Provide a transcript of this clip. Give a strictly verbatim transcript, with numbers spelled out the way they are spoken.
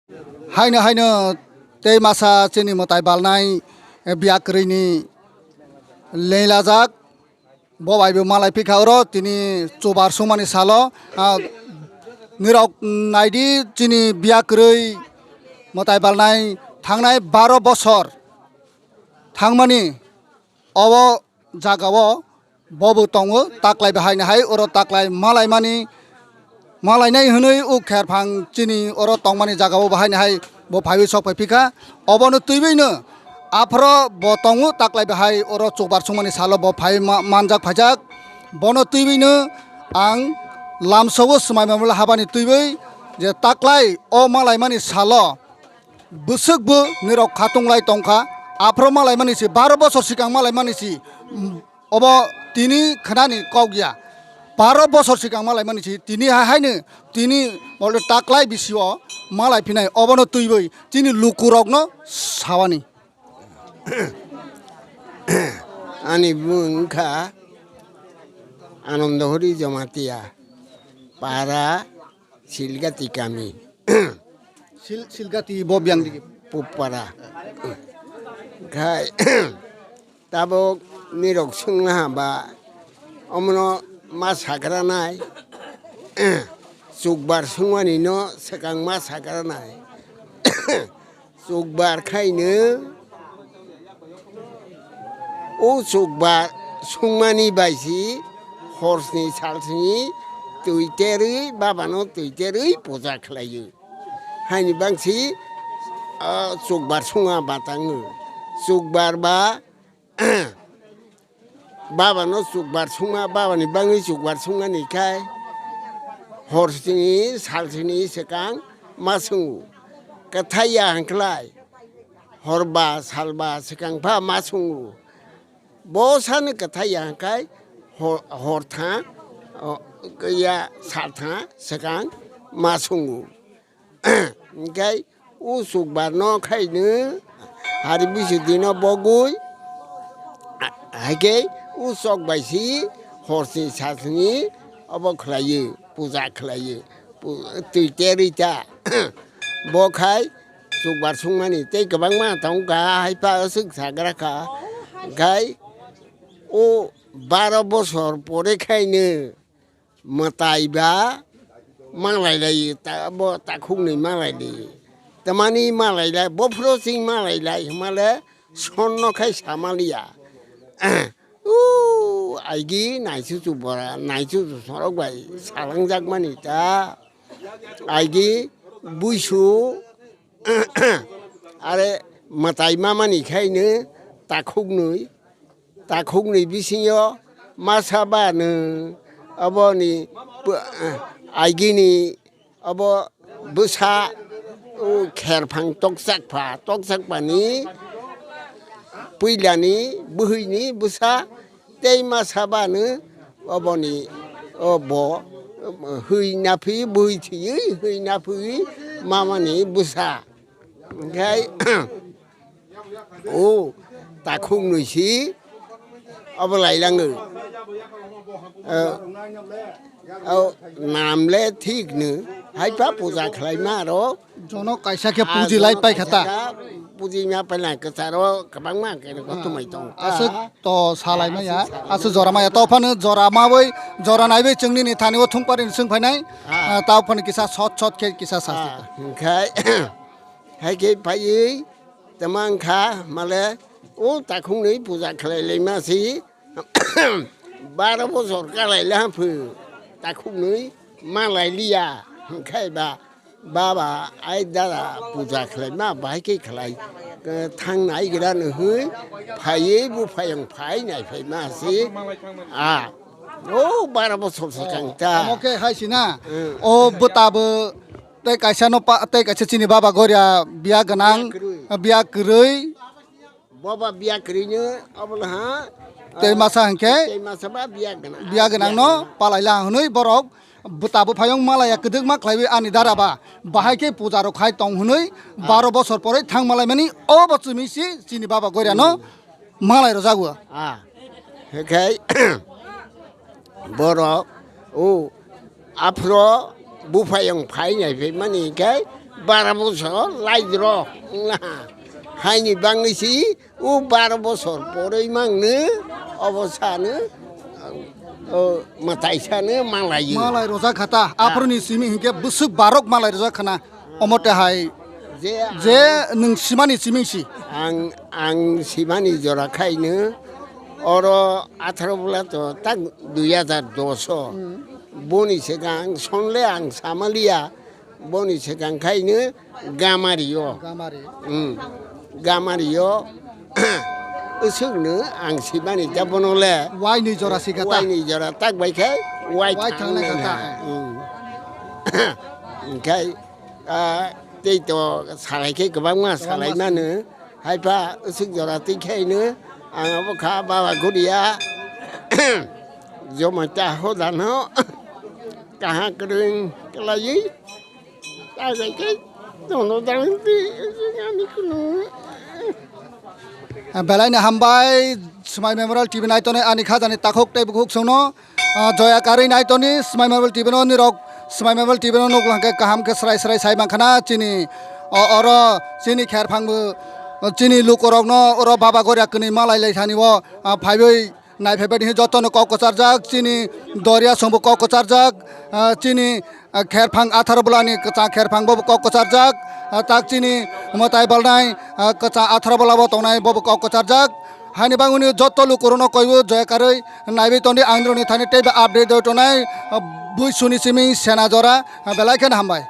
Haino haino tei masa chini mwtai balnai, eh, biya kwrwini lenglajak. Bo bai bo malai phikha oro tini chubar sungmani salo, ah, nirok naidi chini biya kwrwi mwtai balnai thangnai baro bosor thangmani obo jagao bobo tongo taklai bahai hai oro taklai malaimani malainai hwnwi o kherphang chini oro tongmani jagao bahai hai bo phaiwi sok phai phikha. Obono twiwi no aphro bo tongo taklai bahai oro chukbar sungmani salo bo phai ma-, manjak phaijak. Bono twiwi no ang lamsao swmai mamla habani twiwi je taklai o malaimani salo bwswk bo nirok khatung lai tongkha. Aphro malaimani si baro bosor sikang malaimani si Obo tini khnani kok ya. Baro bosor sikang malaimani si tini hai haino tini mole taklai bisio malai phinai obono twiwi chini lukurokno sawani. Ani bumung wngkha Anandahori Jamatia, para Silgati kami. Sil-, Silgati bo biyang digi. Pupara. Khai tabok nirok sunglaha ba omono ma sakranai. Chukbar sungmani no swkang ma sakranai. Chukbar khaino o chukbar sungmani bai si horsni salsni twi terwi babano twi terwi puja khlaio. Haini bangsi, ah, chukbar sunga ba tango. Chukbar ba Babano chukbar sungma, babani bangwi chukbar sungmani khai horsini salsini swkang ma sungo. Kwthai ya hwnkhlai horba salba swkang pha ma sungo. Bo sano kwthai ya hwnkhe hor, hortha, o, ya saltha swkang ma sungo. Hwnkhe o chukbar no khaino hari bisi dino bogwi, a-, haikhe o chok bai si horsni sasni obo khlaiyo, puja khlaiyo, pu-, twi terwi ta. Bo khai chukbar sungmani tei kwbangma tongo kha, hai pha aswk sagra kha. Khai o baro bosor pore khaino mwtai ba malailai ta-, bo takhuknwi malailai. Tamani malailai, bophro chwng malailai hwnmale sonno khai samaliya. O aigi naichuchu bora, naichuchu sorok bai salangjakmani ta. Aigi buisu are mwtai mamani khaino takhuknwi, takhuknwi bisingo masa ba nwng oboni pw-, aigini obo bwsa o kherphang tokchak pha, tokchak pani puilani bwhwini bwsa tei masa ba nwng oboni obo hwi naphwi bwhwi thwiwi hwi naphwi mamani bwsa. Hwnkhe o takhuknwi si obo lailango. O, o, nam le thik no, hai pha puja khlai ma aro. Jono kaisa khe ah, puji lai jono pai kha ta. Kaisa khe puji ma pai lai kwcharo kwbangma khe no kothumai tong. Aswk to salai maya, aswk jora maya. To phano jora mawi, jora naiwi chwngni ni thani o thung pari ni swng phainai. Ah. Ah, ta phano kisa sot sot khe kisa sa. Ah, hwnkhe hai khe phaiwi tama wngkha male o takhuknwi puja khlai lai ma si. Baro bosor kalai le hamphu takhuknwi malai liya hwnkhe ba baba ai dada puja khlai ma bahai khe khlai, eh, thang nai gra no hwi phaiwi buphayung phai nai phai ma se a o baro bosor swkang ta. Omo khe hai sina. Hmm. O bwta bo tei kaisa no pa, tei kaisa chini baba goria biya gwnang, biya kwrwi. Biya kwrwi. Boba biya kwrwino obola ha. Tei masa hwnkhe tei masa ba biya gwnang. Biya gwnang no palai la hwnwi borok bwta bwphayung malaya kwdwkma khlaiwi ani dara ba bahai khe puja rok khai tong hwnwi baro bosor porwi thang malai mani obo chwmwi si chini baba goria no malai rwjago. Ah. Hekhai borok o aphro buphayung phai nai phai mani khe Bara bosor laidro. Haini bangwi si o bara bosor porwi mangno obo sano, o, mwtai sano malaio. Malai rojak kha ta. Ah. Aphuruni simi hinkhe bwswk barok malai rojak khana. Omote hai je je nwng simani siming si. Ang, ang simani jora khaino oro atharo bwla to tak dui hajar dos o. Hmm. Boni swkang sonle ang samaliya. Boni swkang khaino Gamari o. Gamari. Hmm. Gamari o. Usukno ang simani ta bono le. Waini jora sikha ta. Waini jora tak bai khe wai wai thangnai kha ta. Hmm. Hingkhai, ah, tei to salai khe kwbangma salai mano. Haipa usuk jora twi khaino ang abo kha baba guria. Jomai ta hodano. Kaha kwrwng kwlaiwi. Belai ni hambai, Swmai Memorial T V naitonwi ani khajani takhuk tei bukhuk songno, ah, joya karwi naitoni Swmai Memorial T V no nirok Swmai Memorial T V no nuk langkhe kaham khe srai srai sai mankhana chini, o, oro chini kherphang bo, chini lukorokno oro baba goria kwnwi malai lai thani o, ah, phaiwi. Naiphaibaidi jotono kok kwcharjak, chini Doria songbo kok kwcharjak, ah, chini, ah, kherphang atharo bolani kwchang kherphang bobo kok kwcharjak, ah, tak chini mwtai balnai, ah, kwchang atharo bolabo tongnai bobo kok kwcharjak. Haini bangwino joto lukurokno koibo joya karwi naiwi tondi ang nirokni thani teibo update rw tongnai, ah, bui suni simi sena jora, ah, belai kheno hambai.